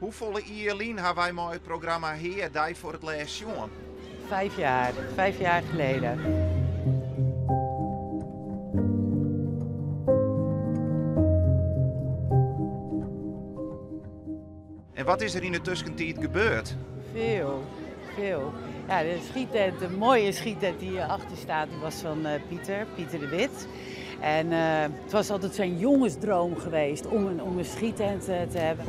Hoefolle jier lyn ha wy mei it programma Hea dy foar it lêst sjoen? Vijf jaar, 5 jaar geleden. En wat is der yn de tuskentiid gebeurd? Veel, veel. Ja, de schiettent, de mooie schiettent die hierachter staat, die was van Pieter, Pieter de Wit. En het was altijd zijn jongensdroom geweest om een schiettent te hebben.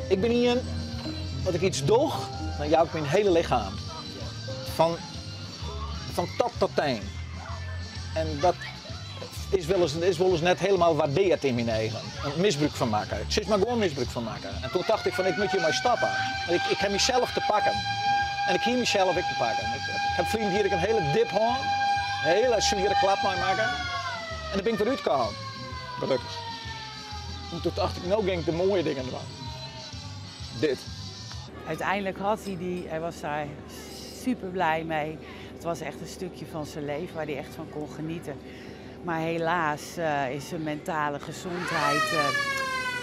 Ik bin ien, as ik yts doch, dan jou ik myn hiele lichem. Fan top tot tean. En dat is wolris net hielendal wurdearre yn myn eagen. In misbrûk fan makke. Ik sis mar gewoan misbrûk fan makke. En doe tocht ik fan ik moat hjirmei stoppe. Want ik ha mysels te pakken. En ik hie mysels ek te pakken. Ik ha ferline jier in hiele dip hân. In hiele swiere klap meimakke. En dêr bin ik wer útkaam. Gelokkich. En doe tocht ik, no gean ik de moaie dingen dwaan. Dit. Uiteindelijk had hij die, hij was daar super blij mee. Het was echt een stukje van zijn leven waar hij echt van kon genieten. Maar helaas is zijn mentale gezondheid,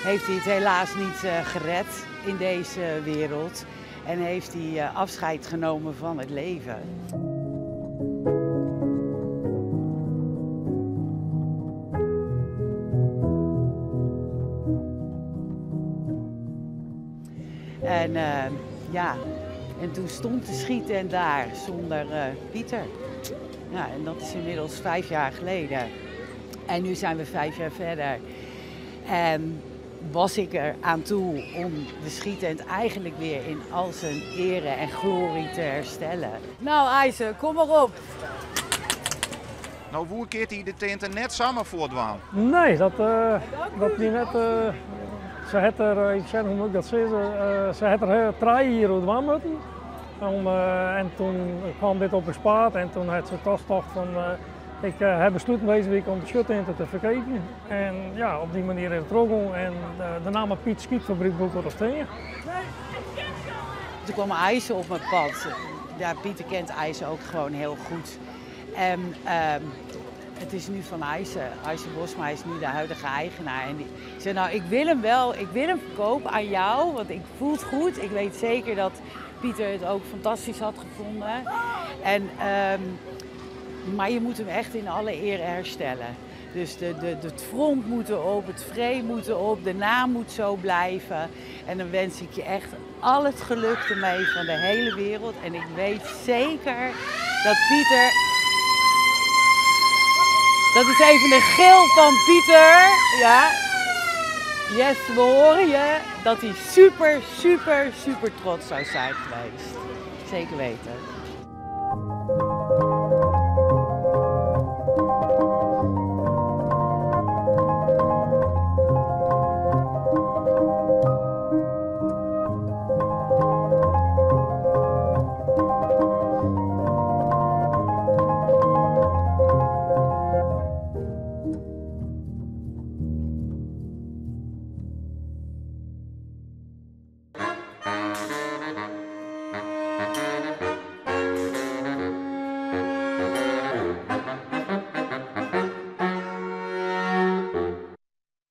heeft hij het helaas niet gered in deze wereld. En heeft hij afscheid genomen van het leven. En ja, en toen stond de schiettent daar zonder Pieter. Ja, en dat is inmiddels 5 jaar geleden. En nu zijn we 5 jaar verder. En was ik er aan toe om de schiettent eigenlijk weer in al zijn ere en glorie te herstellen. Nou Eise, kom maar op. No, hoe keart hy de tinte net samar fuortdwaan? Nee, dat wie net. Se hat der, ik sei, hoe moat ik dat sizze, se hat der 3 jier oer dwaan moatten. En doe kaam dit op ús paad en doe hat se dochs tocht fan, ik ha besluten dizze wike om de sjuttinte te ferkeapjen. En ja, op dy manier is it trochgien en de namme Piet Schietfabriek bliuwt der stean. Toen kwam Eise op mijn pad. Ja, Pieter kent Eise ook gewoon heel goed. En het is nu van Eise. Eise Bosma is nu de huidige eigenaar. En die zei, nou, ik wil hem wel, ik wil hem verkopen aan jou, want ik voel het goed. Ik weet zeker dat Pieter het ook fantastisch had gevonden. En, maar je moet hem echt in alle eer herstellen. Dus het front moet erop, het frame moet erop, de naam moet zo blijven. En dan wens ik je echt al het geluk ermee van de hele wereld. En ik weet zeker dat Pieter... Dat is even een gil van Pieter. Ja. Yes, we horen je. Dat hij super, super, super trots zou zijn geweest. Zeker weten.